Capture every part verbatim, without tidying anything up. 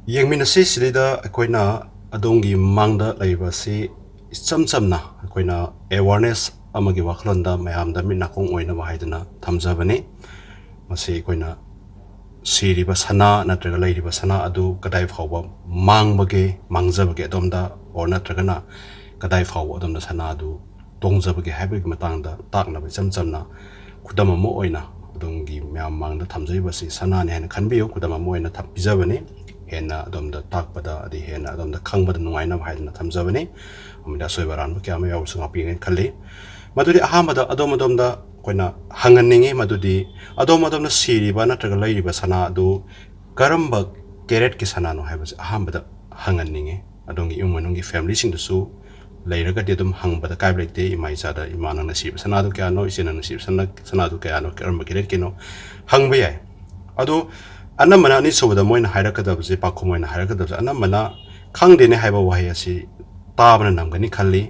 ꯌꯦꯡꯃꯤꯟꯅꯁꯤ꯫ ꯁꯤꯗꯩꯗ ꯑꯩꯈꯣꯏꯅ ꯑꯗꯣꯝꯒꯤ ꯃꯃꯥꯡꯗ ꯂꯩꯔꯤꯕ ꯑꯁꯤ ꯏꯆꯝ ꯆꯝꯅ ꯑꯩꯈꯣꯏꯅ awareness ꯑꯃꯒꯤ ꯋꯥꯈꯜꯂꯣꯟꯗ ꯃꯌꯥꯝꯗ ꯃꯤꯠ ꯅꯥꯀꯣꯡ ꯑꯣꯏꯅꯕ ꯍꯥꯏꯗꯨꯅ ꯊꯝꯖꯕꯅꯤ꯫ ꯃꯁꯤ ꯑꯩꯈꯣꯏꯅ ꯁꯤꯔꯤꯕ ꯁꯅꯥ ꯅꯠꯇ꯭ꯔꯒ ꯂꯩꯔꯤꯕ ꯁꯅꯥ ꯑꯗꯨ ꯀꯗꯥꯏ ꯐꯥꯎꯕ ꯃꯥꯡꯕꯒꯦ, ꯃꯥꯡꯖꯕꯒꯦ ꯑꯗꯣꯝꯗ, or ꯅꯠꯇ꯭ꯔꯒꯅ ꯀꯗꯥꯏ ꯐꯥꯎꯕ ꯑꯗꯣꯝꯗ ꯁꯅꯥ ꯑꯗꯨ ꯇꯣꯡꯖꯕꯒꯦ ꯍꯥꯏꯕꯒꯤ ꯃꯇꯥꯡꯗ ꯇꯥꯛꯅꯕ ꯏꯆꯝ ꯆꯝꯅ ꯈꯨꯗꯝ ꯑꯃ ꯑꯣꯏꯅ ꯑꯗꯣꯝꯒꯤ ꯃꯌꯥꯝ ꯃꯥꯡꯗ ꯊꯝꯖꯔꯤꯕ ꯑꯁꯤ ꯁꯅꯥꯅꯤ ꯍꯥꯏꯅ ꯈꯟꯕꯤꯌꯨ꯫ ꯈꯨꯗꯝ ꯑꯃ ꯑꯣꯏꯅ ꯊꯝ-, ꯄꯤꯖꯕꯅꯤ꯫ ꯍꯦꯟꯅ ꯑꯗꯣꯝꯗ ꯇꯥꯛꯄꯗ ꯑꯗꯩ ꯍꯦꯟꯅ ꯑꯗꯣꯝꯗ ꯈꯪꯕꯗ ꯅꯨꯡꯉꯥꯏꯅꯕ ꯍꯥꯏꯗꯨꯅ ꯊꯝꯖꯕꯅꯤ꯫ ꯑꯃꯗꯤ ꯑꯁꯣꯏꯕ ꯑꯔꯥꯟꯕ ꯀꯌꯥ ꯑꯃ ꯌꯥꯎꯔꯁꯨ ꯉꯥꯛꯄꯤꯒꯅꯤ ꯈꯜꯂꯤ꯫ ꯃꯗꯨꯗꯤ ꯑꯍꯥꯟꯕꯗ ꯑꯗꯣꯝ ꯑꯗꯣꯝꯗ ꯑꯩꯈꯣꯏꯅ ꯍꯪꯍꯟꯅꯤꯡꯉꯤ, ꯃꯗꯨꯗꯤ ꯑꯗꯣꯝ ꯑꯗꯣꯝꯅ ꯁꯤꯔꯤꯕ ꯅꯠꯇ꯭ꯔꯒ ꯂꯩꯔꯤꯕ ꯁꯅꯥ ꯑꯗꯨ ꯀꯔꯝꯕ caratꯀꯤ ꯁꯅꯥꯅꯣ ꯍꯥꯏꯕꯁꯤ ꯑꯍꯥꯟꯕꯗ ꯍꯪꯍꯟꯅꯤꯡꯉꯤ꯫ ꯑꯗꯣꯝꯒꯤ ꯏꯃꯨꯡ ꯃꯅꯨꯡꯒꯤ familyꯁꯤꯡꯗꯁꯨ ꯂꯩꯔꯒꯗꯤ ꯑꯗꯨꯝ ꯍꯪꯕꯗ ꯀꯥꯏꯕ ꯂꯩꯇꯦ꯫ ꯏꯃꯥ ꯏꯆꯥꯗ, "ꯏꯃꯥ, ꯅꯪꯅ ꯁꯤꯕ ꯁꯅꯥꯗꯨ ꯀꯌꯥꯅꯣ? ꯏꯆꯦ, ꯅꯪꯅ ꯁꯤꯕ ꯁꯅꯥ, ꯁꯅꯥꯗꯨ ꯀꯌꯥꯅꯣ? ꯀꯔꯝꯕ caratꯀꯤꯅꯣ?" ꯍꯪꯕ ꯌꯥꯏ꯫ ꯑꯗꯣ ꯑꯅꯝꯕꯅ ꯑꯅꯤꯁꯨꯕꯗ ꯃꯣꯏꯅ ꯍꯥꯏꯔꯛꯀꯗꯕꯁꯦ, ꯄꯥꯎꯈꯨꯝ ꯑꯣꯏꯅ ꯍꯥꯏꯔꯛꯀꯗꯕꯁꯦ, ꯑꯅꯝꯕꯅ "ꯈꯪꯗꯦꯅꯦ" ꯍꯥꯏꯕ ꯋꯥꯍꯩ ꯑꯁꯤ ꯇꯥꯕꯅ ꯅꯝꯒꯅꯤ ꯈꯜꯂꯤ꯫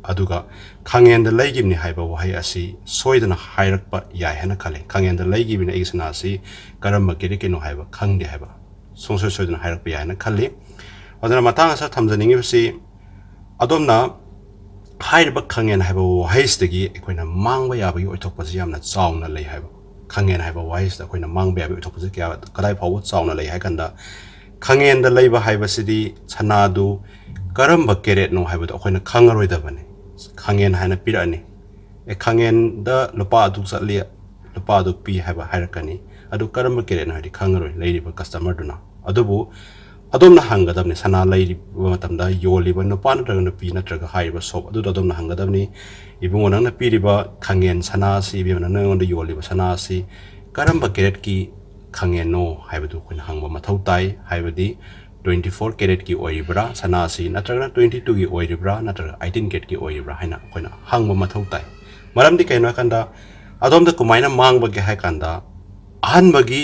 ꯑꯗꯨꯒ "ꯈꯪꯉꯦꯟꯗ ꯂꯩꯈꯤꯕꯅꯤ" ꯍꯥꯏꯕ ꯋꯥꯍꯩ ꯑꯁꯤ ꯁꯣꯏꯗꯅ ꯍꯥꯏꯔꯛꯄ ꯌꯥꯏ ꯍꯥꯏꯅ ꯈꯜꯂꯤ꯫ "ꯈꯪꯉꯦꯟꯗ ꯂꯩꯈꯤꯕꯅꯤ, ꯑꯩꯒꯤ ꯁꯅꯥ ꯑꯁꯤ ꯀꯔꯝꯕ caratꯀꯤꯅꯣ ꯍꯥꯏꯕ ꯈꯪꯗꯦ" ꯍꯥꯏꯕ ꯁꯨꯡꯁꯣꯏ ꯁꯣꯏꯗꯅ ꯍꯥꯏꯔꯛꯄ ꯌꯥꯏ ꯍꯥꯏꯅ ꯈꯜꯂꯤ꯫ ꯑꯗꯨꯅ ꯃꯇꯥꯡ ꯑꯁꯤꯗ ꯊꯝꯖꯅꯤꯡꯉꯤꯕꯁꯤ, ꯑꯗꯣꯝꯅ ꯍꯥꯏꯔꯤꯕ "ꯈꯪꯉꯦꯟ" ꯍꯥꯏꯕ ꯋꯥꯍꯩꯁꯤꯗꯒꯤ ꯑꯩꯈꯣꯏꯅ ꯃꯥꯡꯕ ꯌꯥꯕꯒꯤ ꯑꯣꯏꯊꯣꯛꯄꯁꯤ ꯌꯥꯝꯅ ꯆꯥꯎꯅ ꯂꯩ ꯍꯥꯏꯕ꯫ "ꯈꯪꯉꯦꯟ" ꯍꯥꯏꯕ ꯋꯥꯍꯩꯁꯤꯗ ꯑꯩꯈꯣꯏꯅ ꯃꯥꯡꯕ ꯌꯥꯕꯒꯤ ꯑꯣꯏꯊꯣꯛꯄꯁꯤ ꯀꯌꯥ, ꯀꯗꯥꯏ ꯐꯥꯎꯕ ꯆꯥꯎꯅ ꯂꯩ ꯍꯥꯏ ꯀꯥꯟꯗ, ꯈꯪꯉꯦꯟꯗ ꯂꯩꯕ ꯍꯥꯏꯕꯁꯤꯗꯤ ꯁꯅꯥꯗꯨ ꯀꯔꯝꯕ caratꯅꯣ ꯍꯥꯏꯕꯗꯣ ꯑꯩꯈꯣꯏꯅ ꯈꯪꯉꯔꯣꯏꯗꯕꯅꯤ꯫ "ꯈꯪꯉꯦꯟ" ꯍꯥꯏꯅ ꯄꯤꯔꯛꯑꯅꯤ꯫ "ꯑꯦ, ꯈꯪꯉꯦꯟꯗ ꯂꯨꯄꯥ ꯑꯗꯨꯛ ꯆꯠꯂꯤ, ꯂꯨꯄꯥ ꯑꯗꯨꯛ ꯄꯤ" ꯍꯥꯏꯕ ꯍꯥꯏꯔꯛꯀꯅꯤ꯫ ꯑꯗꯨ ꯀꯔꯝꯕ caratꯅꯣ ꯍꯥꯏꯗꯤ ꯈꯪꯉꯔꯣꯏ ꯂꯩꯔꯤꯕ customerꯗꯨꯅ꯫ ꯑꯗꯨꯕꯨ ꯑꯗꯣꯝꯅ ꯍꯪꯒꯗꯕꯅꯤ, ꯁꯅꯥ ꯂꯩꯔꯤꯕ ꯃꯇꯝꯗ ꯌꯣꯜꯂꯤꯕ ꯅꯨꯄꯥ ꯅꯠꯇ꯭ꯔꯒ ꯅꯨꯄꯤ ꯅꯠꯇ꯭ꯔꯒ ꯍꯥꯏꯔꯤꯕ shop ꯑꯗꯨꯗ ꯑꯗꯣꯝꯅ ꯍꯪꯒꯗꯕꯅꯤ, "ꯏꯕꯨꯡꯉꯣ, ꯅꯪꯅ ꯄꯤꯔꯤꯕ ꯈꯪꯉꯦꯟ ꯁꯅꯥ ꯑꯁꯤ, ꯏꯕꯦꯝꯃ, ꯅꯪꯅ ꯑꯩꯉꯣꯟꯗ ꯌꯣꯜꯂꯤꯕ ꯁꯅꯥ ꯑꯁꯤ ꯀꯔꯝꯕ caratꯀꯤ ꯈꯪꯉꯦꯟꯅꯣ?" ꯍꯥꯏꯕꯗꯨ ꯑꯩꯈꯣꯏꯅ ꯍꯪꯕ ꯃꯊꯧ ꯇꯥꯏ꯫ ꯍꯥꯏꯕꯗꯤ twenty four caratꯀꯤ ꯑꯣꯏꯔꯤꯕ꯭ꯔꯥ ꯁꯅꯥ ꯑꯁꯤ, ꯅꯠꯇ꯭ꯔꯒꯅ twenty twoꯒꯤ ꯑꯣꯏꯔꯤꯕ꯭ꯔꯥ, ꯅꯠꯇ꯭ꯔꯒ eighteen caratꯀꯤ ꯑꯣꯏꯔꯤꯕ꯭ꯔꯥ ꯍꯥꯏꯅ ꯑꯩꯈꯣꯏꯅ ꯍꯪꯕ ꯃꯊꯧ ꯇꯥꯏ꯫ ꯃꯔꯝꯗꯤ ꯀꯩꯅꯣ ꯍꯥꯏꯀꯥꯟꯗ, ꯑꯗꯣꯝꯗ ꯀꯃꯥꯏꯅ ꯃꯥꯡꯕꯒꯦ ꯍꯥꯏ ꯀꯥꯟꯗ, ꯑꯍꯟꯕꯒꯤ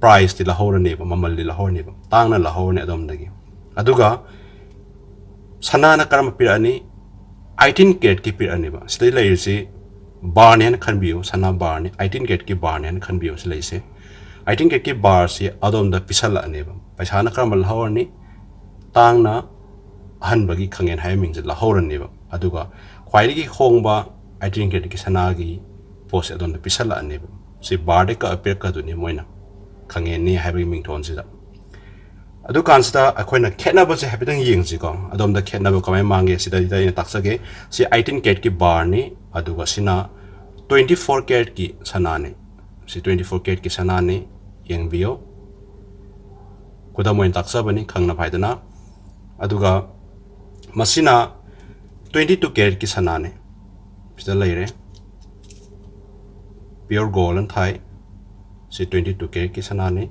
priceꯇꯤ ꯂꯧꯍꯧꯔꯅꯦꯕ, ꯃꯃꯜꯗꯤ ꯂꯧꯍꯧꯔꯅꯦꯕ, ꯇꯥꯡꯅ ꯂꯧꯍꯧꯔꯅꯤ ꯑꯗꯣꯝꯗꯒꯤ꯫ ꯑꯗꯨꯒ ꯁꯅꯥꯅ ꯀꯔꯝꯕ ꯄꯤꯔꯛꯑꯅꯤ? Eighteen caratꯀꯤ ꯄꯤꯔꯛꯑꯅꯦꯕ꯫ ꯁꯤꯗꯩ ꯂꯩꯔꯤꯁꯤ barꯅꯦ ꯍꯥꯏꯅ ꯈꯟꯕꯤꯌꯨ, ꯁꯅꯥ barꯅꯤ, eighteen caratꯀꯤ barꯅꯦ ꯍꯥꯏꯅ ꯈꯟꯕꯤꯌꯨ꯫ ꯁꯤ ꯂꯩꯁꯦ ꯑꯩꯇꯤꯟ ꯀꯦꯔꯦꯠꯀꯤ ꯕꯥꯔꯁꯤ ꯑꯗꯣꯝꯗ ꯄꯤꯁꯜꯂꯛꯑꯅꯦꯕ꯫ ꯄꯩꯁꯥꯅ ꯀꯔꯝꯕ ꯂꯧꯍꯧꯔꯅꯤ? ꯇꯥꯡꯅ ꯑꯍꯟꯕꯒꯤ ꯈꯪꯉꯦꯟ ꯍꯥꯏꯕ ꯃꯤꯡꯁꯦ ꯂꯧꯍꯧꯔꯅꯦꯕ꯫ ꯑꯗꯨꯒ ꯈ꯭ꯋꯥꯏꯗꯒꯤ ꯍꯣꯡꯕ ꯑꯩꯇꯤꯟ ꯀꯦꯔꯦꯠꯀꯤ ꯁꯅꯥꯒꯤ ꯄꯣꯠꯁꯦ ꯑꯗꯣꯝꯗ ꯄꯤꯁꯜꯂꯛꯑꯅꯦꯕ꯫ ꯁꯤ ꯕꯥꯔꯗꯩ ꯀꯛꯑ ꯄꯤꯔꯛꯀꯗꯣꯏꯅꯤ ꯃꯣꯏꯅ, ꯈꯪꯉꯦꯟꯅꯤ ꯍꯥꯏꯕꯒꯤ ꯃꯤꯡꯊꯣꯟꯁꯤꯗ꯫ ꯑꯗꯨꯀꯥꯟꯁꯤꯗ ꯑꯩꯈꯣꯏꯅ ꯈꯦꯠꯅꯕꯁꯦ ꯍꯥꯏꯐꯦꯠꯇꯪ ꯌꯦꯡꯁꯤꯀꯣ꯫ ꯑꯗꯣꯝꯗ ꯈꯦꯠꯅꯕ ꯀꯃꯥꯏꯅ ꯃꯥꯡꯒꯦ? ꯁꯤꯗꯩꯗ ꯑꯩꯅ ꯇꯥꯛꯆꯒꯦ꯫ ꯁꯤ ꯑꯩꯇꯤꯟ ꯀꯦꯔꯦꯠꯀꯤ ꯕꯥꯔꯅꯤ, ꯑꯗꯨꯒ ꯁꯤꯅ ꯇ꯭ꯋꯦꯟꯇꯤ ꯐꯣꯔ ꯀꯦꯔꯦꯠꯀꯤ ꯁꯅꯥꯅꯤ꯫ ꯁꯤ ꯇ꯭ꯋꯦꯟꯇꯤ ꯐꯣꯔ ꯀꯦꯔꯦꯠꯀꯤ ꯁꯅꯥꯅꯤ꯫ ꯌꯦꯡꯕꯤꯌꯨ, ꯈꯨꯗꯝ ꯑꯣꯏꯅ ꯇꯥꯛꯆꯕꯅꯤ ꯈꯪꯅꯕ ꯍꯥꯏꯗꯅ꯫ ꯑꯗꯨꯒ ꯃꯁꯤꯅ ꯇ꯭ꯋꯦꯟꯇꯤ ꯇꯨ ꯀꯦꯔꯦꯠꯀꯤ ꯁꯅꯥꯅꯤ꯫ ꯁꯤꯗ ꯂꯩꯔꯦ, ꯄꯤꯌꯣꯔ ꯒꯣꯜ ꯑꯅ ꯊꯥꯏ꯫ ꯁꯤ ꯇ꯭ꯋꯦꯟꯇꯤ ꯇꯨ ꯀꯦꯔꯦꯠꯀꯤ ꯁꯅꯥꯅꯤ꯫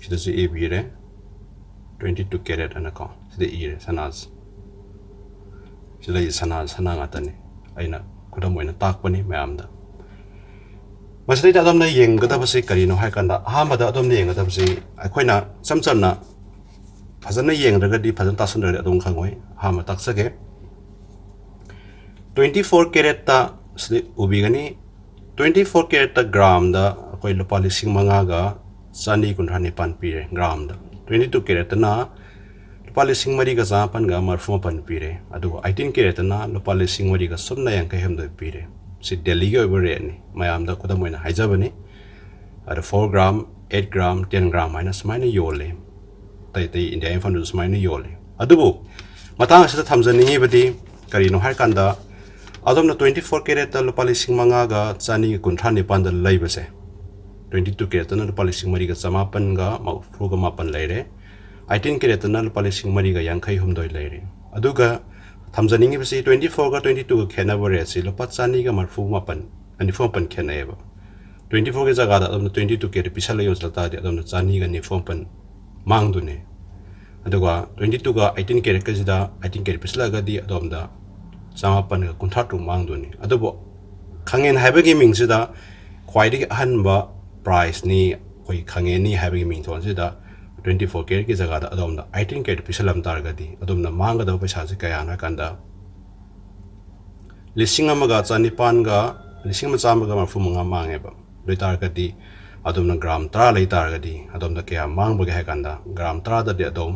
ꯁꯤꯗꯁꯨ ꯏꯕꯤꯔꯦ, ꯇ꯭ꯋꯦꯟꯇꯤ ꯇꯨ ꯀꯦꯔꯦꯠ ꯑꯅꯀꯣ꯫ ꯁꯤꯗ ꯏꯔꯦ ꯁꯅꯥꯁꯦ꯫ ꯁꯤꯗ ꯂꯩ ꯁꯅꯥ, ꯁꯅꯥ ꯉꯥꯛꯇꯅꯤ꯫ ꯑꯩꯅ ꯈꯨꯗꯝ ꯑꯣꯏꯅ ꯇꯥꯛꯄꯅꯤ ꯃꯌꯥꯝꯗ꯫ ꯃꯁꯤꯗꯩꯗ ꯑꯗꯣꯝꯅ ꯌꯦꯡꯒꯗꯕꯁꯤ ꯀꯔꯤꯅꯣ ꯍꯥꯏ ꯀꯥꯟꯗ, ꯑꯍꯥꯟꯕꯗ ꯑꯗꯣꯝꯅ ꯌꯦꯡꯒꯗꯕꯁꯤ, ꯑꯩꯈꯣꯏꯅ ꯏꯆꯝ ꯆꯝꯅ ꯐꯖꯅ ꯌꯦꯡꯗ꯭ꯔꯒꯗꯤ, ꯐꯖꯅ ꯇꯥꯁꯟꯗ꯭ꯔꯒꯗꯤ ꯑꯗꯨꯝ ꯈꯪꯉꯣꯏ꯫ ꯑꯍꯥꯟꯕ ꯇꯥꯛꯆꯒꯦ꯫ ꯇ꯭ꯋꯦꯟꯇꯤ ꯐꯣꯔ ꯀꯦꯔꯦꯠꯇ ꯁꯤꯗ ꯎꯕꯤꯒꯅꯤ, ꯇ꯭ꯋꯦꯟꯇꯤ ꯐꯣꯔ ꯀꯦꯔꯦꯠꯇ ꯒ꯭ꯔꯥꯝꯗ ꯑꯩꯈꯣꯏ ꯂꯨꯄꯥ ꯂꯤꯁꯤꯡ ꯃꯉꯥꯒ ꯆꯅꯤ ꯀꯨꯟꯊ꯭ꯔꯥ ꯅꯤꯄꯥꯟ ꯄꯤꯔꯦ ꯒ꯭ꯔꯥꯝꯗ꯫ ꯇ꯭ꯋꯦꯟꯇꯤ ꯇꯨ ꯀꯦꯔꯦꯠꯇꯅ ꯂꯨꯄꯥ ꯂꯤꯁꯤꯡ ꯃꯔꯤꯒ ꯆꯃꯥꯄꯟꯒ ꯃꯔꯐꯨ ꯃꯥꯄꯟ ꯄꯤꯔꯦ, ꯑꯗꯨꯒ ꯑꯩꯇꯤꯟ ꯀꯦꯔꯦꯠꯇꯅ ꯂꯨꯄꯥ ꯂꯤꯁꯤꯡ ꯃꯔꯤꯒ ꯁꯨꯞꯅ ꯌꯥꯡꯈꯩ ꯍꯨꯝꯗꯣꯏ ꯄꯤꯔꯦ꯫ ꯁꯤ ꯗꯦꯜꯂꯤꯒꯤ ꯑꯣꯏꯕ ꯔꯦꯠꯅꯤ, ꯃꯌꯥꯝꯗ ꯈꯨꯗꯝ ꯑꯣꯏꯅ ꯍꯥꯏꯖꯕꯅꯤ꯫ ꯑꯗ four gram, eight gram, ten gram ꯍꯥꯏꯅ ꯁꯨꯃꯥꯏꯅ ꯌꯣꯜꯂꯦ꯫ ꯑꯇꯩ ꯑꯇꯩ ꯏꯟꯗꯤꯌꯥꯒꯤ ꯃꯐꯝꯗꯁꯨ ꯁꯨꯃꯥꯏꯅ ꯌꯣꯜꯂꯦ꯫ ꯑꯗꯨꯕꯨ ꯃꯇꯥꯡ ꯑꯁꯤꯗ ꯊꯝꯖꯅꯤꯡꯉꯤꯕꯗꯤ ꯀꯔꯤꯅꯣ ꯍꯥꯏ ꯀꯥꯟꯗ, ꯑꯗꯣꯝꯅ ꯇ꯭ꯋꯦꯟꯇꯤ ꯐꯣꯔ ꯀꯦꯔꯦꯠꯇ ꯂꯨꯄꯥ ꯂꯤꯁꯤꯡ ꯃꯉꯥꯒ ꯆꯅꯤꯒ ꯀꯨꯟꯊ꯭ꯔꯥ ꯅꯤꯄꯥꯟꯗ ꯂꯩꯕꯁꯦ, ꯇ꯭ꯋꯦꯟꯇꯤ ꯇꯨ ꯀꯦꯔꯦꯠꯇꯅ ꯂꯨꯄꯥ ꯂꯤꯁꯤꯡ ꯃꯔꯤꯒ ꯆꯃꯥꯄꯟꯒ ꯃꯔꯐꯨꯒ ꯃꯥꯄꯟ ꯂꯩꯔꯦ, ꯑꯩꯇꯤꯟ ꯀꯦꯔꯦꯠꯇꯅ ꯂꯨꯄꯥ ꯂꯤꯁꯤꯡ ꯃꯔꯤꯒ ꯌꯥꯡꯈꯩ ꯍꯨꯝꯗꯣꯏ ꯂꯩꯔꯦ꯫ ꯑꯗꯨꯒ ꯊꯝꯖꯅꯤꯡꯉꯤꯕꯁꯤ, ꯇ꯭ꯋꯦꯟꯇꯤ ꯐꯣꯔꯒ ꯇ꯭ꯋꯦꯟꯇꯤ ꯇꯨꯒ ꯈꯦꯠꯅꯕ ꯔꯦꯠꯁꯤ ꯂꯨꯄꯥ ꯆꯅꯤꯒ ꯃꯔꯐꯨ ꯃꯥꯄꯟ, ꯅꯤꯐꯨ ꯃꯥꯄꯟ ꯈꯦꯠꯅꯩꯌꯦꯕ꯫ ꯇ꯭ꯋꯦꯟꯇꯤ ꯐꯣꯔꯒꯤ ꯖꯒꯥꯗ ꯑꯗꯣꯝꯅ ꯇ꯭ꯋꯦꯟꯇꯤ ꯇꯨ ꯀꯦꯔꯦꯠ ꯄꯤꯁꯜꯂ ꯌꯣꯟꯁꯤꯜꯂꯛ ꯇꯥꯔꯗꯤ, ꯑꯗꯣꯝꯅ ꯆꯅꯤꯒ ꯅꯤꯐꯨ ꯃꯥꯄꯟ ꯃꯥꯡꯗꯣꯏꯅꯦ꯫ ꯑꯗꯨꯒ ꯇ꯭ꯋꯦꯟꯇꯤ ꯇꯨꯒ ꯑꯩꯇꯤꯟ ꯀꯦꯔꯦꯠꯀꯁꯤꯗ, ꯑꯩꯇꯤꯟ ꯀꯦꯔꯦꯠ ꯄꯤꯁꯜꯂꯛꯑꯒꯗꯤ ꯑꯗꯣꯝꯗ ꯆꯃꯥꯄꯟꯒ ꯀꯨꯟꯊ꯭ꯔꯥ ꯇꯔꯨꯛ ꯃꯥꯡꯗꯣꯏꯅꯤ꯫ ꯑꯗꯨꯕꯨ ꯈꯪꯉꯦꯟ ꯍꯥꯏꯕꯒꯤ ꯃꯤꯡꯁꯤꯗ ꯈ꯭ꯋꯥꯏꯗꯒꯤ ꯑꯍꯟꯕ ꯄ꯭ꯔꯥꯏꯖꯅꯤ, ꯑꯩꯈꯣꯏ ꯈꯪꯉꯦꯟꯅꯤ ꯍꯥꯏꯕꯒꯤ ꯃꯤꯡꯊꯣꯟꯁꯤꯗ, ꯇ꯭ꯋꯦꯟꯇꯤ ꯐꯣꯔ ꯀꯦꯔꯦꯠꯀꯤ ꯖꯒꯥꯗ ꯑꯗꯣꯝꯗ ꯑꯩꯇꯤꯟ ꯀꯦꯔꯦꯠ ꯄꯤꯁꯜꯂꯝ ꯇꯥꯔꯒꯗꯤ, ꯑꯗꯣꯝꯅ ꯃꯥꯡꯒꯗꯕ ꯄꯩꯁꯥꯁꯦ ꯀꯌꯥꯅꯣ ꯍꯥꯏ ꯀꯥꯟꯗ, ꯂꯤꯁꯤꯡ ꯑꯃꯒ ꯆꯅꯤꯄꯥꯟꯒ, ꯂꯤꯁꯤꯡ ꯑꯃ ꯆꯥꯝꯃꯒ ꯃꯔꯐꯨ ꯃꯉꯥ ꯃꯥꯡꯉꯦꯕ꯫ ꯑꯗꯨ ꯑꯣꯏ ꯇꯥꯔꯒꯗꯤ ꯑꯗꯣꯝꯅ ꯒ꯭ꯔꯥꯝ ꯇꯔꯥ ꯂꯩ ꯇꯥꯔꯒꯗꯤ ꯑꯗꯣꯝꯗ ꯀꯌꯥ ꯃꯥꯡꯕꯒꯦ ꯍꯥꯏ ꯀꯥꯟꯗ, ꯒ꯭ꯔꯥꯝ ꯇꯔꯥꯗꯗꯤ ꯑꯗꯣꯝ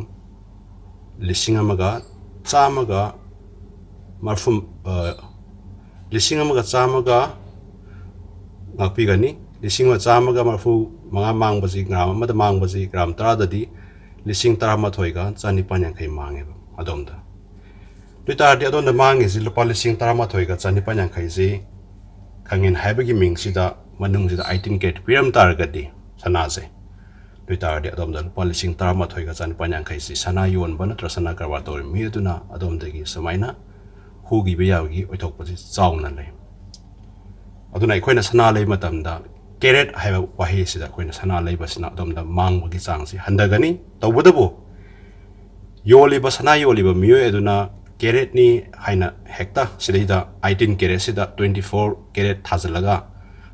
ꯂꯤꯁꯤꯡ ꯑꯃꯒ ꯆꯥꯝꯃꯒ ꯃꯔꯐꯨ, ꯑ, ꯂꯤꯁꯤꯡ ꯑꯃꯒ ꯆꯥꯝꯃꯒ, ꯉꯥꯛꯄꯤꯒꯅꯤ, ꯂꯤꯁꯤꯡ ꯑꯃ ꯆꯥꯝꯃꯒ ꯃꯔꯐꯨ ꯃꯉꯥ ꯃꯥꯡꯕꯁꯤ, ꯒ꯭ꯔꯥꯝ ꯑꯃꯗ ꯃꯥꯡꯕꯁꯤ, ꯒ꯭ꯔꯥꯝ ꯇꯔꯥꯗꯗꯤ ꯂꯤꯁꯤꯡ ꯇꯔꯥꯃꯥꯊꯣꯏꯒ ꯆꯅꯤꯄꯥꯟ ꯌꯥꯡꯈꯩ ꯃꯥꯡꯉꯦꯕ ꯑꯗꯣꯝꯗ꯫ ꯑꯗꯨ ꯑꯣꯏ ꯇꯥꯔꯗꯤ ꯑꯗꯣꯝꯗ ꯃꯥꯡꯉꯤꯁꯤ ꯂꯨꯄꯥ ꯂꯤꯁꯤꯡ ꯇꯔꯥꯃꯥꯊꯣꯏꯒ ꯆꯅꯤꯄꯥꯟ ꯌꯥꯡꯈꯩꯁꯤ ꯈꯪꯉꯦꯟ ꯍꯥꯏꯕꯒꯤ ꯃꯤꯡꯁꯤꯗ ꯃꯅꯨꯡꯁꯤꯗ ꯑꯩꯇꯤꯟ ꯀꯦꯔꯦꯠ ꯄꯤꯔꯝ ꯇꯥꯔꯒꯗꯤ ꯁꯅꯥꯁꯦ, ꯑꯗꯨ ꯑꯣꯏ ꯇꯥꯔꯗꯤ ꯑꯗꯣꯝꯗ ꯂꯨꯄꯥ ꯂꯤꯁꯤꯡ ꯇꯔꯥꯃꯥꯊꯣꯏꯒ ꯆꯅꯤꯄꯥꯟ ꯌꯥꯡꯈꯩꯁꯤ ꯁꯅꯥ ꯌꯣꯟꯕ ꯅꯠꯇ꯭ꯔꯒ ꯁꯅꯥ ꯀꯔꯕꯥꯔ ꯇꯧꯔꯤꯕ ꯃꯤ ꯑꯗꯨꯅ ꯑꯗꯣꯝꯗꯒꯤ ꯁꯨꯃꯥꯏꯅ ꯍꯨꯈꯤꯕ ꯌꯥꯕꯒꯤ ꯑꯣꯏꯊꯣꯛꯄꯁꯤ ꯆꯥꯎꯅ ꯂꯩ꯫ ꯑꯗꯨꯅ ꯑꯩꯈꯣꯏꯅ ꯁꯅꯥ ꯂꯩꯕ ꯃꯇꯝꯗ ꯀꯦꯔꯦꯠ ꯍꯥꯏꯕ ꯋꯥꯍꯩ ꯑꯁꯤꯗ ꯑꯩꯈꯣꯏꯅ ꯁꯅꯥ ꯂꯩꯕꯁꯤꯅ ꯑꯗꯣꯝꯗ ꯃꯥꯡꯕꯒꯤ ꯆꯥꯡꯁꯤ ꯍꯟꯊꯒꯅꯤ꯫ ꯇꯧꯕꯇꯕꯨ ꯌꯣꯜꯂꯤꯕ, ꯁꯅꯥ ꯌꯣꯜꯂꯤꯕ ꯃꯤꯑꯣꯏ ꯑꯗꯨꯅ ꯀꯦꯔꯦꯠꯅꯤ ꯍꯥꯏꯅ ꯍꯦꯛꯇ ꯁꯤꯗꯩꯗ ꯑꯩꯇꯤꯟ ꯀꯦꯔꯦꯠꯁꯤꯗ ꯇ꯭ꯋꯦꯟꯇꯤ ꯐꯣꯔ ꯀꯦꯔꯦꯠ ꯊꯥꯖꯤꯜꯂꯒ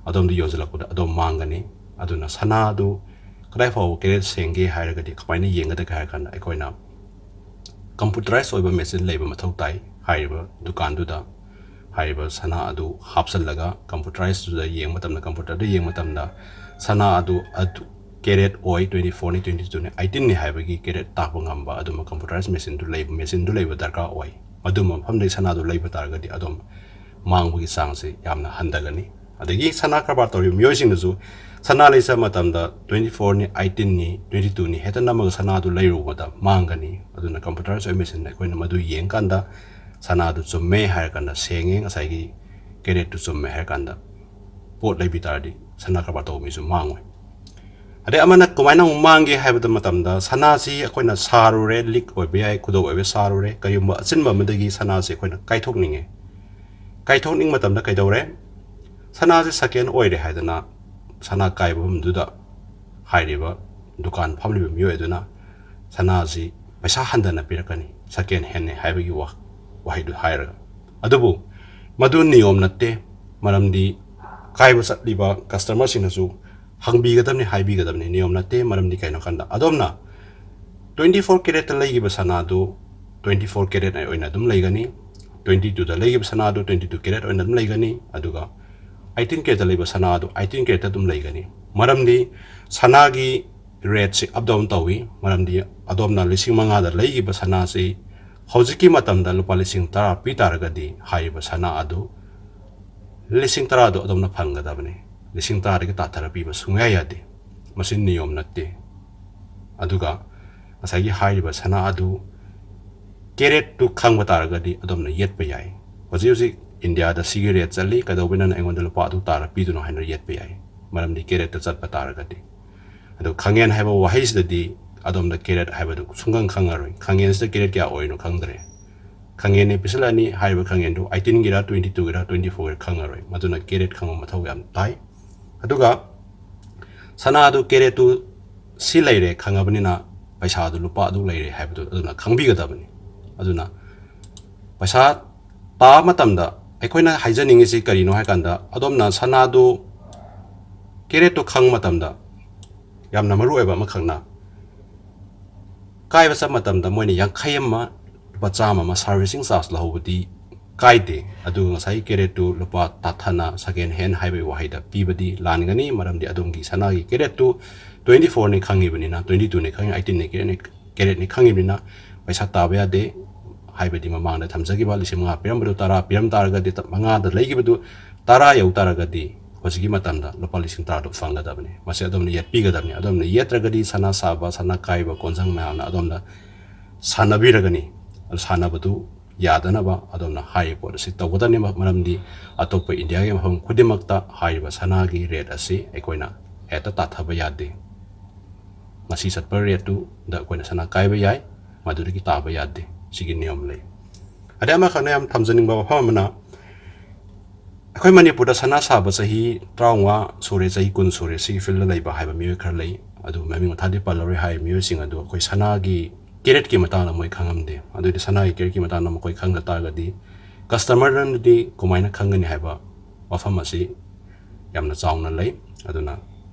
ꯑꯗꯣꯝꯗ ꯌꯣꯟꯁꯤꯜꯂꯛꯄꯗ ꯑꯗꯣꯝ ꯃꯥꯡꯒꯅꯤ꯫ ꯑꯗꯨꯅ ꯁꯅꯥꯗꯨ ꯀꯗꯥꯏ ꯐꯥꯎꯕ ꯀꯦꯔꯦꯠ ꯁꯦꯡꯒꯦ ꯍꯥꯏꯔꯒꯗꯤ ꯀꯃꯥꯏꯅ ꯌꯦꯡꯒꯗꯒꯦ ꯍꯥꯏꯔ ꯀꯥꯟꯗ ꯑꯩꯈꯣꯏꯅ ꯀꯝꯄ꯭ꯌꯨꯇꯔꯥꯏꯁ ꯑꯣꯏꯕ ꯃꯦꯆꯤꯟ ꯂꯩꯕ ꯃꯊꯧ ꯇꯥꯏ꯫ ꯍꯥꯏꯔꯤꯕ ꯗꯨꯀꯥꯟꯗꯨꯗ ꯍꯥꯏꯔꯤꯕ ꯁꯅꯥ ꯑꯗꯨ ꯍꯥꯞꯆꯤꯜꯂꯒ ꯀꯝꯄ꯭ꯌꯨꯇꯔꯥꯏꯁꯇꯨꯗ ꯌꯦꯡꯕ ꯃꯇꯝꯗ, ꯀꯝꯄ꯭ꯌꯨꯇꯔꯗ ꯌꯦꯡꯕ ꯃꯇꯝꯗ ꯁꯅꯥ ꯑꯗꯨ, ꯑꯗꯨ ꯀꯦꯔꯦꯠ ꯑꯣꯏ, ꯇ꯭ꯋꯦꯟꯇꯤ ꯐꯣꯔꯅꯤ, ꯇ꯭ꯋꯦꯟꯇꯤ ꯇꯨꯅꯤ, ꯑꯩꯇꯤꯟꯅꯤ ꯍꯥꯏꯕꯒꯤ ꯀꯦꯔꯦꯠ ꯇꯥꯛꯄ ꯉꯝꯕ ꯑꯗꯨꯝꯕ ꯀꯝꯄ꯭ꯌꯨꯇꯔꯥꯏꯁ ꯃꯦꯆꯤꯟꯗꯨ ꯂꯩꯕ, ꯃꯦꯆꯤꯟꯗꯨ ꯂꯩꯕ ꯗꯔꯀꯥꯔ ꯑꯣꯏ꯫ ꯑꯗꯨꯝꯕ ꯃꯐꯝꯗꯒꯤ ꯁꯅꯥꯗꯨ ꯂꯩꯕ ꯇꯥꯔꯒꯗꯤ ꯑꯗꯨꯝ ꯃꯥꯡꯕꯒꯤ ꯆꯥꯡꯁꯤ ꯌꯥꯝꯅ ꯍꯟꯊꯒꯅꯤ꯫ ꯑꯗꯒꯤ ꯁꯅꯥ ꯀꯔꯕꯥꯔ ꯇꯧꯔꯤꯕ ꯃꯤꯑꯣꯏꯁꯤꯡꯅꯁꯨ ꯁꯅꯥ ꯂꯩꯆꯠ ꯃꯇꯝꯗ ꯇ꯭ꯋꯦꯟꯇꯤ ꯐꯣꯔꯅꯤ, ꯑꯩꯇꯤꯟꯅꯤ, ꯇ꯭ꯋꯦꯟꯇꯤ ꯇꯨꯅꯤ ꯍꯦꯛꯇ ꯅꯝꯃꯒ ꯁꯅꯥꯗꯨ ꯂꯩꯔꯨꯕꯗ ꯃꯥꯡꯒꯅꯤ꯫ ꯑꯗꯨꯅ ꯀꯝꯄ꯭ꯌꯨꯇꯔꯥꯏꯁ ꯑꯣꯏꯕ ꯃꯦꯆꯤꯟꯗ ꯑꯩꯈꯣꯏꯅ ꯃꯗꯨ ꯌꯦꯡꯀꯥꯟꯗ ꯁꯅꯥꯗꯨ ꯆꯨꯝꯃꯦ ꯍꯥꯏꯔ ꯀꯥꯟꯗ ꯁꯦꯡꯉꯦ, ꯉꯁꯥꯏꯒꯤ ꯀꯦꯔꯦꯠꯇꯨ ꯆꯨꯝꯃꯦ ꯍꯥꯏꯔ ꯀꯥꯟꯗ ꯄꯣꯠ ꯂꯩꯕꯤ ꯇꯥꯔꯗꯤ ꯁꯅꯥ ꯀꯔꯕꯥꯔ ꯇꯧꯕ ꯃꯤꯁꯨ ꯃꯥꯡꯉꯣꯏ꯫ ꯑꯗꯩ ꯑꯃꯅ ꯀꯃꯥꯏꯅ ꯑꯃꯨꯛ ꯃꯥꯡꯒꯦ ꯍꯥꯏꯕꯗ ꯃꯇꯝꯗ ꯁꯅꯥꯁꯤ ꯑꯩꯈꯣꯏꯅ ꯁꯥꯔꯨꯔꯦ, ꯂꯤꯛ ꯑꯣꯏꯕ ꯌꯥꯏ, ꯈꯨꯗꯣꯞ ꯑꯣꯏꯕ ꯁꯥꯔꯨꯔꯦ, ꯀꯔꯤꯒꯨꯝꯕ ꯑꯆꯤꯟꯕ ꯑꯃꯗꯒꯤ ꯁꯅꯥꯁꯤ ꯑꯩꯈꯣꯏꯅ ꯀꯥꯏꯊꯣꯛꯅꯤꯡꯉꯦ꯫ ꯀꯥꯏꯊꯣꯛꯅꯤꯡꯕ ꯃꯇꯝꯗ ꯀꯩꯗꯧꯔꯦ? ꯁꯅꯥꯁꯦ ꯁꯦꯀꯦꯟ ꯑꯣꯏꯔꯦ ꯍꯥꯏꯗꯅ ꯁꯅꯥ ꯀꯥꯏꯕ ꯃꯐꯝꯗꯨꯗ ꯍꯥꯏꯔꯤꯕ ꯗꯨꯀꯥꯟ ꯐꯝꯂꯤꯕ ꯃꯤꯑꯣꯏ ꯑꯗꯨꯅ ꯁꯅꯥꯁꯤ ꯄꯩꯁꯥ ꯍꯟꯊꯅ ꯄꯤꯔꯛꯀꯅꯤ, ꯁꯦꯀꯦꯟ ꯍꯦꯟꯅꯤ ꯍꯥꯏꯕꯒꯤ ꯋꯥ-, ꯋꯥꯍꯩꯗꯨ ꯍꯥꯏꯔꯒ꯫ ꯑꯗꯨꯕꯨ ꯃꯗꯨ ꯅꯤꯌꯣꯝ ꯅꯠꯇꯦ, ꯃꯔꯝꯗꯤ ꯀꯥꯏꯕ ꯆꯠꯂꯤꯕ ꯀꯁꯇꯃꯔꯁꯤꯡꯅꯁꯨ ꯍꯪꯕꯤꯒꯗꯕꯅꯤ, ꯍꯥꯏꯕꯤꯒꯗꯕꯅꯤ, ꯅꯤꯌꯣꯝ ꯅꯠꯇꯦ꯫ ꯃꯔꯝꯗꯤ ꯀꯩꯅꯣ ꯍꯥꯏ ꯀꯥꯟꯗ ꯑꯗꯣꯝꯅ ꯇ꯭ꯋꯦꯟꯇꯤ ꯐꯣꯔ ꯀꯦꯔꯦꯠꯇ ꯂꯩꯈꯤꯕ ꯁꯅꯥꯗꯨ ꯇ꯭ꯋꯦꯟꯇꯤ ꯐꯣꯔ ꯀꯦꯔꯦꯠ ꯑꯣꯏꯅ ꯑꯗꯨꯝ ꯂꯩꯒꯅꯤ, ꯇ꯭ꯋꯦꯟꯇꯤ ꯇꯨꯗ ꯂꯩꯈꯤꯕ ꯁꯅꯥꯗꯨ ꯇ꯭ꯋꯦꯟꯇꯤ ꯇꯨ ꯀꯦꯔꯦꯠ ꯑꯣꯏꯅ ꯑꯗꯨꯝ ꯂꯩꯒꯅꯤ꯫ ꯑꯗꯨꯒ ꯑꯩꯠꯇꯤꯟ ꯀꯦꯔꯦꯠꯇ ꯂꯩꯕ ꯁꯅꯥ ꯑꯗꯨ ꯑꯩꯠꯇꯤꯟ ꯀꯦꯔꯦꯠꯇ ꯑꯗꯨꯝ ꯂꯩꯒꯅꯤ꯫ ꯃꯔꯝꯗꯤ ꯁꯅꯥꯒꯤ ꯔꯦꯠꯁꯤ ꯑꯞ ꯗꯥꯎꯟ ꯇꯧꯏ꯫ ꯃꯔꯝꯗꯤ ꯑꯗꯣꯝꯅ ꯂꯤꯁꯤꯡ ꯃꯉꯥꯗ ꯂꯩꯈꯤꯕ ꯁꯅꯥꯁꯤ ꯍꯧꯖꯤꯛꯀꯤ ꯃꯇꯝꯗ ꯂꯨꯄꯥ ꯂꯤꯁꯤꯡ ꯇꯔꯥ ꯄꯤ ꯇꯥꯔꯒꯗꯤ ꯍꯥꯏꯔꯤꯕ ꯁꯅꯥ ꯑꯗꯨ ꯂꯤꯁꯤꯡ ꯇꯔꯥꯗꯣ ꯑꯗꯣꯝꯅ ꯐꯪꯒꯗꯕꯅꯤ꯫ ꯂꯤꯁꯤꯡ ꯇꯔꯥꯗꯒꯤ ꯇꯥꯊꯔ ꯄꯤꯕ ꯁꯨꯡꯌꯥ ꯌꯥꯗꯦ꯫ ꯃꯁꯤ ꯅꯤꯌꯣꯝ ꯅꯠꯇꯦ꯫ ꯑꯗꯨꯒ ꯉꯁꯥꯏꯒꯤ ꯍꯥꯏꯔꯤꯕ ꯁꯅꯥ ꯑꯗꯨ ꯀꯦꯔꯦꯠꯇꯨ ꯈꯪꯕ ꯇꯥꯔꯒꯗꯤ ꯑꯗꯣꯝꯅ ꯌꯦꯠꯄ ꯌꯥꯏ꯫ ꯍꯧꯖꯤꯛ ꯍꯧꯖꯤꯛ ꯏꯟꯗꯤꯌꯥꯗ ꯁꯤꯒꯤ ꯔꯦꯠ ꯆꯠꯂꯤ, ꯀꯩꯗꯧꯕꯩꯅꯣꯅ ꯑꯩꯉꯣꯟꯗ ꯂꯨꯄꯥ ꯑꯗꯨ ꯇꯥꯔ ꯄꯤꯗꯣꯏꯅꯣ ꯍꯥꯏꯅ ꯌꯦꯠꯄ ꯌꯥꯏ, ꯃꯔꯝꯗꯤ ꯀꯦꯔꯦꯠꯇ ꯆꯠꯄ ꯇꯥꯔꯒꯗꯤ꯫ ꯑꯗꯣ ꯈꯪꯉꯦꯟ ꯍꯥꯏꯕ ꯋꯥꯍꯩꯁꯤꯗꯗꯤ ꯑꯗꯣꯝꯗ ꯀꯦꯔꯦꯠ ꯍꯥꯏꯕꯗꯨ ꯁꯨꯡꯈꯪ ꯈꯪꯉꯔꯣꯏ꯫ ꯈꯪꯉꯦꯟꯁꯤꯗ ꯀꯦꯔꯦꯠ ꯀꯌꯥ ꯑꯣꯏꯔꯤꯅꯣ ꯈꯪꯗ꯭ꯔꯦ꯫ ꯈꯪꯉꯦꯟꯅꯤ ꯄꯤꯁꯤꯜꯂꯛꯑꯅꯤ, ꯍꯥꯏꯔꯤꯕ ꯈꯪꯉꯦꯟꯗꯨ ꯑꯩꯠꯇꯤꯟꯒꯤꯔ, ꯇ꯭ꯋꯦꯟꯇꯤ ꯇꯨꯒꯤꯔ, ꯇ꯭ꯋꯦꯟꯇꯤ ꯐꯣꯔꯒꯤꯔ ꯈꯪꯉꯔꯣꯏ꯫ ꯃꯗꯨꯅ ꯀꯦꯔꯦꯠ ꯈꯪꯕ ꯃꯊꯧ ꯌꯥꯝ ꯇꯥꯏ꯫ ꯑꯗꯨꯒ ꯁꯅꯥꯗꯨ ꯀꯦꯔꯦꯠꯇꯨ ꯁꯤ ꯂꯩꯔꯦ ꯈꯪꯉꯕꯅꯤꯅ ꯄꯩꯁꯥꯗꯨ ꯂꯨꯄꯥ ꯑꯗꯨ ꯂꯩꯔꯦ ꯍꯥꯏꯕꯗꯨ ꯑꯗꯨꯅ ꯈꯪꯕꯤꯒꯗꯕꯅꯤ꯫ ꯑꯗꯨꯅ ꯄꯩꯁꯥ ꯇꯥꯕ ꯃꯇꯝꯗ ꯑꯩꯈꯣꯏꯅ ꯍꯥꯏꯖꯅꯤꯡꯉꯤꯁꯤ ꯀꯔꯤꯅꯣ ꯍꯥꯏ ꯀꯥꯟꯗ, ꯑꯗꯣꯝꯅ ꯁꯅꯥꯗꯨ ꯀꯦꯔꯦꯠꯇꯨ ꯈꯪꯕ ꯃꯇꯝꯗ ꯌꯥꯝꯅ ꯃꯔꯨ ꯑꯣꯏꯕ ꯑꯃꯈꯛꯅ, ꯀꯥꯏꯕ ꯆꯠꯄ ꯃꯇꯝꯗ ꯃꯣꯏꯅ ꯌꯥꯡꯈꯩ ꯑꯃ, ꯂꯨꯄꯥ ꯆꯥꯝꯃ ꯑꯃ ꯁꯥꯔꯚꯤꯁꯤꯡ ꯆꯥꯔꯖ ꯂꯧꯍꯧꯕꯗꯤ ꯀꯥꯏꯗꯦ꯫ ꯑꯗꯨꯒ ꯉꯁꯥꯏꯒꯤ ꯀꯦꯔꯦꯠꯇꯨ ꯂꯨꯄꯥ ꯇꯥꯊꯅ ꯁꯦꯀꯦꯟ ꯍꯦꯟ ꯍꯥꯏꯕꯒꯤ ꯋꯥꯍꯩꯗ ꯄꯤꯕꯗꯤ ꯂꯥꯟꯒꯅꯤ, ꯃꯔꯝꯗꯤ ꯑꯗꯣꯝꯒꯤ ꯁꯅꯥꯒꯤ ꯀꯦꯔꯦꯠꯇꯨ ꯇ꯭ꯋꯦꯟꯇꯤ ꯐꯣꯔꯅꯤ ꯈꯪꯉꯤꯕꯅꯤꯅ, ꯇ꯭ꯋꯦꯟꯇꯤ ꯇꯨꯅꯤ ꯈꯪꯉꯤ, ꯑꯩꯠꯇꯤꯟꯅꯤ ꯀꯦꯔꯦꯠꯅꯤ, ꯀꯦꯔꯦꯠꯅꯤ ꯈꯪꯉꯤꯕꯅꯤꯅ ꯄꯩꯁꯥ ꯇꯥꯕ ꯌꯥꯗꯦ꯫ ꯍꯥꯏꯕꯗꯤ ꯃꯃꯥꯡꯗ ꯊꯝꯖꯈꯤꯕ ꯂꯤꯁꯤꯡ ꯃꯉꯥ ꯄꯤꯔꯝꯕꯗꯨ ꯇꯔꯥ ꯄꯤꯔꯝ ꯇꯥꯔꯒꯗꯤ, ꯃꯉꯥꯗ ꯂꯩꯈꯤꯕꯗꯨ ꯇꯔꯥ ꯌꯧ ꯇꯥꯔꯒꯗꯤ ꯍꯧꯖꯤꯛꯀꯤ ꯃꯇꯝꯗ ꯂꯨꯄꯥ ꯂꯤꯁꯤꯡ ꯇꯔꯥꯗꯣ ꯐꯪꯒꯗꯕꯅꯤ꯫ ꯃꯁꯤ ꯑꯗꯣꯝꯅ ꯌꯦꯠꯄꯤꯒꯗꯕꯅꯤ꯫ ꯑꯗꯣꯝꯅ ꯌꯦꯠꯇ꯭ꯔꯒꯗꯤ ꯁꯅꯥ ꯁꯥꯕ, ꯁꯅꯥ ꯀꯥꯏꯕ ꯀꯣꯟꯖꯪ ꯃꯌꯥꯝꯅ ꯑꯗꯣꯝꯗ ꯁꯥꯟꯅꯕꯤꯔꯒꯅꯤ꯫ ꯑꯗꯨ ꯁꯥꯟꯅꯕꯗꯨ ꯌꯥꯗꯅꯕ ꯑꯗꯣꯝꯅ ꯍꯥꯏꯔꯤꯕ ꯄꯣꯠ ꯑꯁꯤ ꯇꯧꯒꯗꯕꯅꯤ, ꯃꯔꯝꯗꯤ ꯑꯇꯣꯞꯄ ꯏꯟꯗꯤꯌꯥꯒꯤ ꯃꯐꯝ ꯈꯨꯗꯤꯡꯃꯛꯇ ꯍꯥꯏꯔꯤꯕ ꯁꯅꯥꯒꯤ ꯔꯦꯠ ꯑꯁꯤ ꯑꯩꯈꯣꯏꯅ ꯍꯦꯛꯇ ꯇꯥꯊꯕ ꯌꯥꯗꯦ꯫ ꯉꯁꯤ ꯆꯠꯄ ꯔꯦꯠꯇꯨꯗ ꯑꯩꯈꯣꯏꯅ ꯁꯅꯥ ꯀꯥꯏꯕ ꯌꯥꯏ, ꯃꯗꯨꯗꯒꯤ ꯇꯥꯕ ꯌꯥꯗꯦ꯫ ꯁꯤꯒꯤ ꯅꯤꯌꯣꯝ ꯂꯩ꯫ ꯑꯗꯩ ꯑꯃꯈꯛꯅ ꯌꯥꯝ ꯊꯝꯖꯅꯤꯡꯕ ꯋꯥꯐꯝ ꯑꯃꯅ, ꯑꯩꯈꯣꯏ ꯃꯅꯤꯄꯨꯔꯗ ꯁꯅꯥ ꯁꯥꯕ ꯆꯍꯤ ꯇꯔꯥꯃꯉꯥ ꯁꯨꯔꯦ, ꯆꯍꯤ ꯀꯨꯟ ꯁꯨꯔꯦ, ꯁꯤꯒꯤ ꯐꯤꯜꯗ ꯂꯩꯕ ꯍꯥꯏꯕ ꯃꯤꯑꯣꯏ ꯈꯔ ꯂꯩ꯫ ꯑꯗꯨ ꯃꯃꯤꯡ ꯃꯊꯥꯗꯤ ꯄꯜꯂꯔꯣꯏ꯫ ꯍꯥꯏꯔꯤꯕ ꯃꯤꯑꯣꯏꯁꯤꯡ ꯑꯗꯨ ꯑꯩꯈꯣꯏ ꯁꯅꯥꯒꯤ ꯀꯦꯔꯦꯠꯀꯤ ꯃꯇꯥꯡꯗ ꯃꯣꯏ ꯈꯪꯉꯝꯗꯦ꯫ ꯑꯗꯨꯏꯗꯤ ꯁꯅꯥꯒꯤ ꯀꯦꯔꯦꯠꯀꯤ ꯃꯇꯥꯡꯗ ꯃꯈꯣꯏ ꯈꯪꯗ ꯇꯥꯔꯒꯗꯤ ꯀꯁꯇꯃꯔꯅꯗꯤ ꯀꯃꯥꯏꯅ ꯈꯪꯒꯅꯤ ꯍꯥꯏꯕ ꯋꯥꯐꯝ ꯑꯁꯤ ꯌꯥꯝꯅ ꯆꯥꯎꯅ ꯂꯩ꯫ ꯑꯗꯨꯅ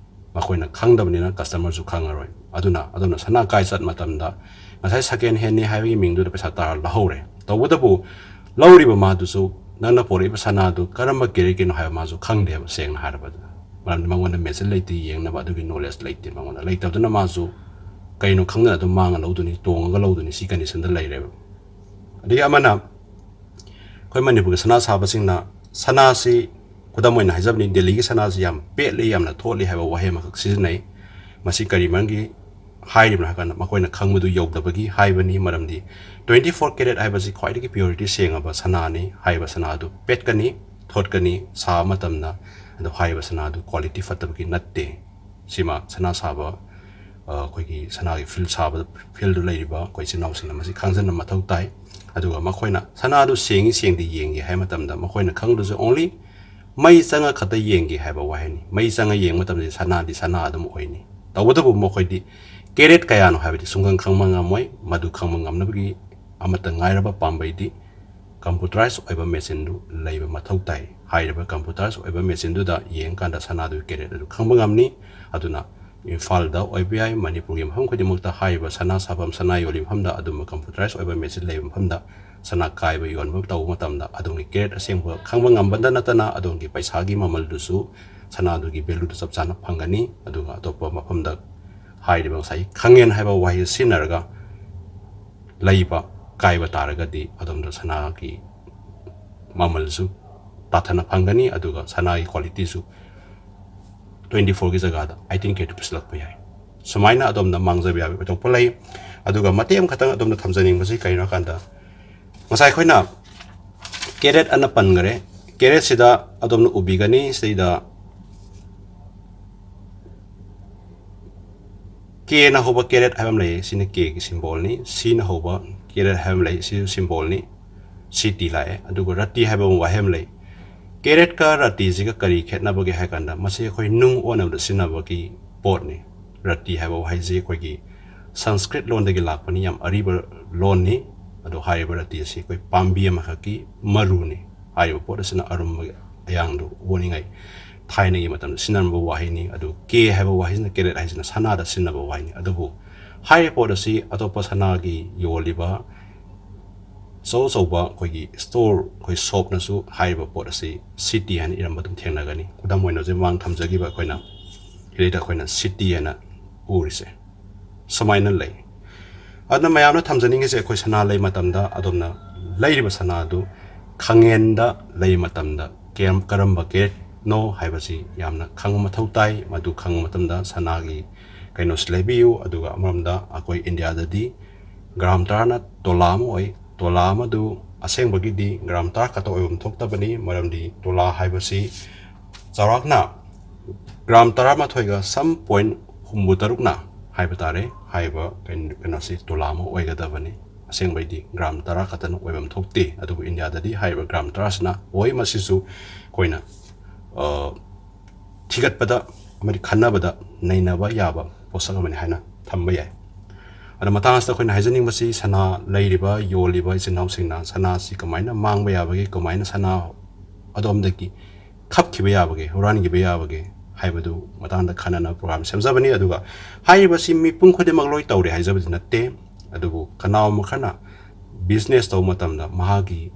ꯃꯈꯣꯏꯅ ꯈꯪꯗꯕꯅꯤꯅ ꯀꯁꯇꯃꯔꯁꯨ ꯈꯪꯉꯔꯣꯏ꯫ ꯑꯗꯨꯅ ꯑꯗꯣꯝꯅ ꯁꯅꯥ ꯀꯥꯏ ꯆꯠ ꯃꯇꯝꯗ ꯉꯁꯥꯏ ꯁꯦꯀꯦꯟ ꯍꯦꯟꯅꯤ ꯍꯥꯏꯕꯒꯤ ꯃꯤꯡꯗꯨꯗ ꯄꯩꯁꯥ ꯇꯥꯔ ꯂꯧꯍꯧꯔꯦ꯫ ꯇꯧꯕꯇꯕꯨ ꯂꯧꯔꯤꯕ ꯃꯥꯗꯨꯁꯨ ꯅꯪꯅ ꯄꯣꯔꯛꯏꯕ ꯁꯅꯥꯗꯨ ꯀꯔꯝꯕ caratꯀꯤꯅꯣ ꯍꯥꯏꯕ ꯃꯥꯁꯨ ꯈꯪꯗꯦꯕ, ꯁꯦꯡꯅ ꯍꯥꯏꯔꯕꯗ꯫ ꯃꯔꯝꯗꯤ ꯃꯉꯣꯟꯗ machine ꯂꯩꯇꯦ, ꯌꯦꯡꯅꯕ ꯑꯗꯨꯒꯤ knowledge ꯂꯩꯇꯦ ꯃꯉꯣꯟꯗ꯫ ꯂꯩꯇꯕꯗꯨꯅ ꯃꯥꯁꯨ ꯀꯩꯅꯣ ꯈꯪꯗꯅ ꯑꯗꯨꯝ ꯃꯥꯡꯉ ꯂꯧꯗꯣꯏꯅꯤ, ꯇꯣꯡꯉꯒ ꯂꯧꯗꯣꯏꯅꯤ, ꯁꯤ conditionꯗ ꯂꯩꯔꯦꯕ꯫ ꯑꯗꯒꯤ ꯑꯃꯅ, ꯑꯩꯈꯣꯏ ꯃꯅꯤꯄꯨꯔꯒꯤ ꯁꯅꯥ ꯁꯥꯕꯁꯤꯡꯅ ꯁꯅꯥꯁꯤ, ꯈꯨꯗꯝ ꯑꯣꯏꯅ ꯍꯥꯏꯖꯕꯅꯤ, ꯗꯦꯜꯂꯤꯒꯤ ꯁꯅꯥꯁꯤ ꯌꯥꯝ ꯄꯦꯠꯂꯤ, ꯌꯥꯝꯅ ꯊꯣꯠꯂꯤ ꯍꯥꯏꯕ ꯋꯥꯍꯩ ꯑꯃꯈꯛ ꯁꯤꯖꯤꯟꯅꯩ꯫ ꯃꯁꯤ ꯀꯔꯤ ꯃꯔꯝꯒꯤ ꯍꯥꯏꯔꯤꯕꯅꯣ ꯍꯥꯏ ꯀꯥꯟꯗ, ꯃꯈꯣꯏꯅ ꯈꯪꯕꯗꯨ ꯌꯧꯗꯕꯒꯤ ꯍꯥꯏꯕꯅꯤ꯫ ꯃꯔꯝꯗꯤ twenty four carat ꯍꯥꯏꯕꯁꯤ ꯈ꯭ꯋꯥꯏꯗꯒꯤ purity ꯁꯦꯡꯉꯕ ꯁꯅꯥꯅꯤ꯫ ꯍꯥꯏꯔꯤꯕ ꯁꯅꯥ ꯑꯗꯨ ꯄꯦꯠꯀꯅꯤ, ꯊꯣꯠꯀꯅꯤ, ꯁꯥꯕ ꯃꯇꯝꯗ꯫ ꯑꯗꯣ ꯍꯥꯏꯔꯤꯕ ꯁꯅꯥ ꯑꯗꯨ quality ꯐꯠꯇꯕꯒꯤ ꯅꯠꯇꯦ꯫ ꯁꯤꯃ ꯁꯅꯥ ꯁꯥꯕ, ꯑ, ꯑꯩꯈꯣꯏꯒꯤ ꯁꯅꯥꯒꯤ field ꯁꯥꯕ fieldꯗ ꯂꯩꯔꯤꯕ ꯑꯩꯈꯣꯏ ꯏꯆꯤꯟ ꯏꯅꯥꯎꯁꯤꯡꯅ ꯃꯁꯤ ꯈꯪꯖꯤꯟꯕ ꯃꯊꯧ ꯇꯥꯏ꯫ ꯑꯗꯨꯒ ꯃꯈꯣꯏꯅ ꯁꯅꯥꯗꯨ ꯁꯦꯡꯉꯤ ꯁꯦꯡꯗꯦ ꯌꯦꯡꯒꯦ ꯍꯥꯏꯕ ꯃꯇꯝꯗ, ꯃꯈꯣꯏꯅ ꯈꯪꯗꯣꯏꯁꯦ only ꯃꯩ ꯆꯪꯉ ꯈꯛꯇ ꯌꯦꯡꯒꯦ ꯍꯥꯏꯕ ꯋꯥꯍꯩꯅꯤ꯫ ꯃꯩ ꯆꯪꯉ ꯌꯦꯡꯕ ꯃꯇꯝꯗꯗꯤ ꯁꯅꯥꯗꯤ ꯁꯅꯥ ꯑꯗꯨꯝ ꯑꯣꯏꯅꯤ꯫ ꯇꯧꯕꯇꯕꯨ ꯃꯈꯣꯏꯗꯤ carat ꯀꯌꯥꯅꯣ ꯍꯥꯏꯕꯗꯤ ꯁꯨꯡꯈꯪ ꯈꯪꯕ ꯉꯝꯃꯣꯏ꯫ ꯃꯗꯨ ꯈꯪꯕ ꯉꯝꯅꯕꯒꯤ ꯑꯃꯠꯇ ꯉꯥꯏꯔꯕ ꯄꯥꯝꯕꯩꯗꯤ computerized ꯑꯣꯏꯕ machineꯗꯨ ꯂꯩꯕ ꯃꯊꯧ ꯇꯥꯏ꯫ ꯍꯥꯏꯔꯤꯕ computerized ꯑꯣꯏꯕ machineꯗꯨꯗ ꯌꯦꯡꯀꯥꯟꯗ ꯁꯅꯥꯗꯨꯒꯤ carat ꯑꯗꯨ ꯈꯪꯕ ꯉꯝꯅꯤ꯫ ꯑꯗꯨꯅ ꯏꯝꯐꯥꯜꯗ ꯑꯣꯏꯕ ꯌꯥꯏ, ꯃꯅꯤꯄꯨꯔꯒꯤ ꯃꯐꯝ ꯈꯨꯗꯤꯡꯃꯛꯇ ꯍꯥꯏꯔꯤꯕ ꯁꯅꯥ ꯁꯥꯐꯝ, ꯁꯅꯥ ꯌꯣꯜꯂꯤꯕ ꯃꯐꯝꯗ ꯑꯗꯨꯝꯕ computerized ꯑꯣꯏꯕ machine ꯂꯩꯕ ꯃꯐꯝꯗ ꯁꯅꯥ ꯀꯥꯏꯕ ꯌꯣꯟꯕ ꯇꯧꯕ ꯃꯇꯝꯗ ꯑꯗꯣꯝꯒꯤ carat ꯑꯁꯦꯡꯕ ꯈꯪꯕ ꯉꯝꯕꯗ ꯅꯠꯇꯅ ꯑꯗꯣꯝꯒꯤ ꯄꯩꯁꯥꯒꯤ ꯃꯃꯜꯗꯨꯁꯨ, ꯁꯅꯥꯗꯨꯒꯤ valueꯗꯨ ꯆꯞ ꯆꯥꯅ ꯐꯪꯒꯅꯤ꯫ ꯑꯗꯨꯒ ꯑꯇꯣꯞꯄ ꯃꯐꯝꯗ ꯍꯥꯏꯔꯤꯕ ꯉꯁꯥꯏ ꯈꯪꯉꯦꯟ ꯍꯥꯏꯕ ꯋꯥꯍꯩ ꯁꯤꯖꯤꯟꯅꯔꯒ ꯂꯩꯕ, ꯀꯥꯏꯕ ꯇꯥꯔꯒꯗꯤ ꯑꯗꯣꯝꯗ ꯁꯅꯥꯒꯤ ꯃꯃꯜꯁꯨ ꯇꯥꯊꯅ ꯐꯪꯒꯅꯤ, ꯑꯗꯨꯒ ꯁꯅꯥꯒꯤ qualityꯁꯨ twenty fourꯒꯤ ꯖꯒꯥꯗ eighteen carat ꯄꯨꯁꯤꯜꯂꯛꯄ ꯌꯥꯏ꯫ ꯁꯨꯃꯥꯏꯅ ꯑꯗꯣꯝꯗ ꯃꯥꯡꯖꯕ ꯌꯥꯕ ꯑꯣꯏꯊꯣꯛꯄ ꯂꯩ꯫ ꯑꯗꯨꯒ ꯃꯇꯦꯛ ꯑꯃꯈꯛꯇꯪ ꯑꯗꯣꯝꯗ ꯊꯝꯖꯅꯤꯡꯕꯁꯤ ꯀꯔꯤꯅꯣ ꯍꯥꯏ ꯀꯥꯟꯗ, ꯉꯁꯥꯏ ꯑꯩꯈꯣꯏꯅ carat ꯑꯅ ꯄꯟꯈꯔꯦ꯫ Caratꯁꯤꯗ ꯑꯗꯣꯝꯅ ꯎꯕꯤꯒꯅꯤ, ꯁꯤꯗ Kꯅ ꯍꯧꯕ carat ꯍꯥꯏꯕ ꯑꯃ ꯂꯩꯌꯦ, ꯁꯤꯅ Kꯒꯤ symbolꯅꯤ꯫ Cꯅ ꯍꯧꯕ carat ꯍꯥꯏꯕ ꯑꯃ ꯂꯩ, ꯁꯤꯁꯨ symbolꯅꯤ꯫ C T ꯂꯥꯛꯑꯦ꯫ ꯑꯗꯨꯒ ꯔꯇꯤ ꯍꯥꯏꯕ ꯑꯃ ꯋꯥꯍꯩ ꯑꯃ ꯂꯩ꯫ Caratꯀ ꯔꯇꯤꯁꯤꯒ ꯀꯔꯤ ꯈꯦꯠꯅꯕꯒꯦ ꯍꯥꯏ ꯀꯥꯟꯗ, ꯃꯁꯤ ꯑꯩꯈꯣꯏ ꯅꯨꯡ ꯑꯣꯟꯅꯕꯗ ꯁꯤꯖꯤꯟꯅꯕꯒꯤ ꯄꯣꯠꯅꯤ꯫ ꯔꯇꯤ ꯍꯥꯏꯕ ꯋꯥꯍꯩꯁꯤ ꯑꯩꯈꯣꯏꯒꯤ ꯁꯪꯁꯀ꯭ꯔꯤꯠ ꯂꯣꯟꯗꯒꯤ ꯂꯥꯛꯄꯅꯤ, ꯌꯥꯝ ꯑꯔꯤꯕ ꯂꯣꯟꯅꯤ꯫ ꯑꯗꯣ ꯍꯥꯏꯔꯤꯕ ꯔꯇꯤ ꯑꯁꯤ ꯑꯩꯈꯣꯏ ꯄꯥꯝꯕꯤ ꯑꯃꯈꯛꯀꯤ ꯃꯔꯨꯅꯤ꯫ ꯍꯥꯏꯔꯤꯕ ꯄꯣꯠ ꯑꯁꯤꯅ ꯑꯔꯨꯝꯕ ꯑꯌꯥꯡꯗꯨ ꯑꯣꯟꯅꯤꯡꯉꯥꯏ ꯊꯥꯏꯅꯒꯤ ꯃꯇꯝꯗ ꯁꯤꯖꯤꯟꯅꯔꯝꯕ ꯋꯥꯍꯩꯅꯤ꯫ ꯑꯗꯨ K ꯍꯥꯏꯕ ꯋꯥꯍꯩꯁꯤꯅ, carat ꯍꯥꯏꯁꯤꯅ ꯁꯅꯥꯗ ꯁꯤꯖꯤꯟꯅꯕ ꯋꯥꯍꯩꯅꯤ꯫ ꯑꯗꯨꯕꯨ ꯍꯥꯏꯔꯤꯕ ꯄꯣꯠ ꯑꯁꯤ ꯑꯇꯣꯞꯄ ꯁꯅꯥꯒꯤ ꯌꯣꯜꯂꯤꯕ ꯑꯆꯧ ꯑꯆꯧꯕ ꯑꯩꯈꯣꯏꯒꯤ ꯁ꯭ꯇꯣꯔ, ꯑꯩꯈꯣꯏ ꯁꯣꯞꯅꯁꯨ ꯍꯥꯏꯔꯤꯕ ꯄꯣꯠ ꯑꯁꯤ ꯁꯤꯇꯤ ꯍꯥꯏꯅ ꯏꯔꯝꯕ ꯑꯗꯨꯝ ꯊꯦꯡꯅꯒꯅꯤ꯫ ꯈꯨꯗꯝ ꯑꯣꯏꯅ ꯍꯧꯖꯤꯛ ꯃꯃꯥꯡ ꯊꯝꯖꯈꯤꯕ ꯑꯩꯈꯣꯏꯅ ꯍꯤꯂꯤꯗ ꯑꯩꯈꯣꯏꯅ ꯁꯤꯇꯤ ꯍꯥꯏꯅ ꯎꯔꯤꯁꯦ ꯁꯨꯃꯥꯏꯅ ꯂꯩ꯫ ꯑꯗꯨꯅ ꯃꯌꯥꯝꯅ ꯊꯝꯖꯅꯤꯡꯉꯤꯁꯦ, ꯑꯩꯈꯣꯏ ꯁꯅꯥ ꯂꯩ ꯃꯇꯝꯗ ꯑꯗꯣꯝꯅ ꯂꯩꯔꯤꯕ ꯁꯅꯥ ꯑꯗꯨ ꯈꯥꯡꯉꯦꯟꯗ ꯂꯩ ꯃꯇꯝꯗ ꯀꯌꯥꯝ, ꯀꯔꯝꯕ ꯀꯦꯔꯦꯠꯅꯣ ꯍꯥꯏꯕꯁꯤ ꯌꯥꯝꯅ ꯈꯪꯕ ꯃꯊꯧ ꯇꯥꯏ꯫ ꯃꯗꯨ ꯈꯪꯕ ꯃꯇꯝꯗ ꯁꯅꯥꯒꯤ ꯀꯩꯅꯣꯁꯤ ꯂꯩꯕꯤꯌꯨ꯫ ꯑꯗꯨꯒ ꯑꯃꯔꯣꯝꯗ ꯑꯩꯈꯣꯏ ꯏꯟꯗꯤꯌꯥꯗꯗꯤ ꯒ꯭ꯔꯥꯝ ꯇꯔꯥꯅ ꯇꯣꯂꯥ ꯑꯃ ꯑꯣꯏ꯫ ꯇꯣꯂꯥ ꯑꯃꯗꯨ ꯑꯁꯦꯡꯕꯒꯤꯗꯤ ꯒ꯭ꯔꯥꯝ ꯇꯔꯥ ꯈꯛꯇ ꯑꯣꯏꯐꯝ ꯊꯣꯛꯇꯕꯅꯤ, ꯃꯔꯝꯗꯤ ꯇꯣꯂꯥ ꯍꯥꯏꯕꯁꯤ ꯆꯥꯎꯔꯥꯛꯅ ꯒ꯭ꯔꯥꯝ ꯇꯔꯥꯃꯥꯊꯣꯏꯒ ꯁꯝ ꯄꯣꯏꯟ ꯍꯨꯝꯐꯨ ꯇꯔꯨꯛꯅ ꯍꯥꯏꯕ ꯇꯥꯔꯦ, ꯍꯥꯏꯔꯤꯕ ꯀꯩꯅꯣ-, ꯀꯩꯅꯣꯁꯤ ꯇꯣꯂꯥ ꯑꯃ ꯑꯣꯏꯒꯗꯕꯅꯤ꯫ ꯑꯁꯦꯡꯕꯩꯗꯤ ꯒ꯭ꯔꯥꯝ ꯇꯔꯥ ꯈꯛꯇꯅ ꯑꯣꯏꯐꯝ ꯊꯣꯛꯇꯦ, ꯑꯗꯨꯕꯨ ꯏꯟꯗꯤꯌꯥꯗꯗꯤ ꯍꯥꯏꯔꯤꯕ ꯒ꯭ꯔꯥꯝ ꯇꯔꯥꯁꯤꯅ ꯑꯣꯏ꯫ ꯃꯁꯤꯁꯨ ꯑꯩꯈꯣꯏꯅ, ꯑ, ꯊꯤꯒꯠꯄꯗ ꯑꯃꯗꯤ ꯈꯟꯅꯕꯗ ꯅꯩꯅꯕ ꯌꯥꯕ ꯄꯣꯠꯁꯛ ꯑꯃꯅꯤ ꯍꯥꯏꯅ ꯊꯝꯕ ꯌꯥꯏ꯫ ꯑꯗꯣ ꯃꯇꯥꯡ ꯑꯁꯤꯗ ꯑꯩꯈꯣꯏꯅ ꯍꯥꯏꯖꯅꯤꯡꯕꯁꯤ, ꯁꯅꯥ ꯂꯩꯔꯤꯕ, ꯌꯣꯜꯂꯤꯕ ꯏꯆꯤꯟ ꯏꯅꯥꯎꯁꯤꯡꯅ ꯁꯅꯥꯁꯤ ꯀꯃꯥꯏꯅ ꯃꯥꯡꯕ ꯌꯥꯕꯒꯦ, ꯀꯃꯥꯏꯅ ꯁꯅꯥ ꯑꯗꯣꯝꯗꯒꯤ ꯈꯞꯈꯤꯕ ꯌꯥꯕꯒꯦ, ꯍꯨꯔꯥꯟꯈꯤꯕ ꯌꯥꯕꯒꯦ ꯍꯥꯏꯕꯗꯨ ꯃꯇꯥꯡꯗ ꯈꯟꯅꯅ ꯄ꯭ꯔꯣꯒ꯭ꯔꯥꯝ ꯁꯦꯝꯖꯕꯅꯤ꯫ ꯑꯗꯨꯒ ꯍꯥꯏꯔꯤꯕꯁꯤ ꯃꯤꯄꯨꯝ ꯈꯨꯗꯤꯡꯃꯛ ꯂꯣꯏ ꯇꯧꯔꯦ ꯍꯥꯏꯖꯕꯗꯤ ꯅꯠꯇꯦ, ꯑꯗꯨꯕꯨ ꯀꯅꯥꯒꯨꯝꯕ ꯈꯔꯅ ꯕꯤꯖꯤꯅꯦꯁ ꯇꯧꯕ ꯃꯇꯝꯗ ꯃꯍꯥꯛꯀꯤ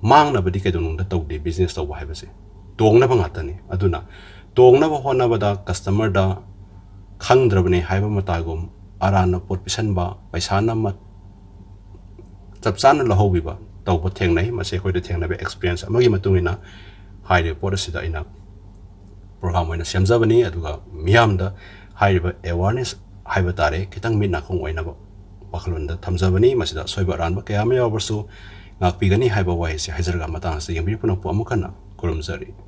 ꯃꯥꯡꯅꯕꯗꯤ ꯀꯩꯗꯧꯅꯨꯡꯗ ꯇꯧꯗꯦ꯫ ꯕꯤꯖꯤꯅꯦꯁ ꯇꯧꯕ ꯍꯥꯏꯕꯁꯦ ꯇꯣꯡꯅꯕ ꯉꯥꯛꯇꯅꯤ꯫ ꯑꯗꯨꯅ ꯇꯣꯡꯅꯕ ꯍꯣꯠꯅꯕꯗ ꯀꯁꯇꯃꯔꯗ ꯈꯪꯗ꯭ꯔꯕꯅꯤ ꯍꯥꯏꯕ ꯃꯇꯥꯒꯨꯝ ꯑꯔꯥꯟꯕ ꯄꯣꯠ ꯄꯤꯁꯟꯕ, ꯄꯩꯁꯥꯅ ꯃ-, ꯆꯞ ꯆꯥꯅ ꯂꯧꯍꯧꯕꯤꯕ ꯇꯧꯕ ꯊꯦꯡꯅꯩ꯫ ꯃꯁꯤ ꯑꯩꯈꯣꯏꯗ ꯊꯦꯡꯅꯕ ꯑꯦꯛꯁꯄꯤꯔꯤꯌꯦꯟꯁ ꯑꯃꯒꯤ ꯃꯇꯨꯡ ꯏꯟꯅ ꯍꯥꯏꯔꯤꯕ ꯄꯣꯠ ꯑꯁꯤꯗ ꯑꯩꯅ ꯄ꯭ꯔꯣꯒ꯭ꯔꯥꯝ ꯑꯣꯏꯅ ꯁꯦꯝꯖꯕꯅꯤ꯫ ꯑꯗꯨꯒ ꯃꯤꯌꯥꯝꯗ ꯍꯥꯏꯔꯤꯕ ꯑꯦꯋꯥꯔꯅꯦꯁ ꯍꯥꯏꯕ ꯇꯥꯔꯦ, ꯈꯤꯇꯪ ꯃꯤꯠ ꯅꯥꯀꯣꯡ ꯑꯣꯏꯅꯕ ꯋꯥꯈꯜꯂꯣꯟꯗ ꯊꯝꯖꯕꯅꯤ꯫ ꯃꯁꯤꯗ ꯑꯁꯣꯏꯕ ꯑꯔꯥꯟꯕ ꯀꯌꯥ ꯑꯃ ꯌꯥꯎꯔꯕꯁꯨ ꯉꯥꯛꯄꯤꯒꯅꯤ ꯍꯥꯏꯕ ꯋꯥꯍꯩꯁꯤ ꯍꯥꯏꯖꯔꯒ ꯃꯇꯥꯡ ꯑꯁꯤꯗ ꯌꯦꯡꯕꯤꯔꯤꯕ ꯄꯨꯝꯅꯃꯛꯄꯨ ꯑꯃꯨꯛ ꯍꯟꯅ ꯈꯨꯔꯨꯝꯖꯔꯤ꯫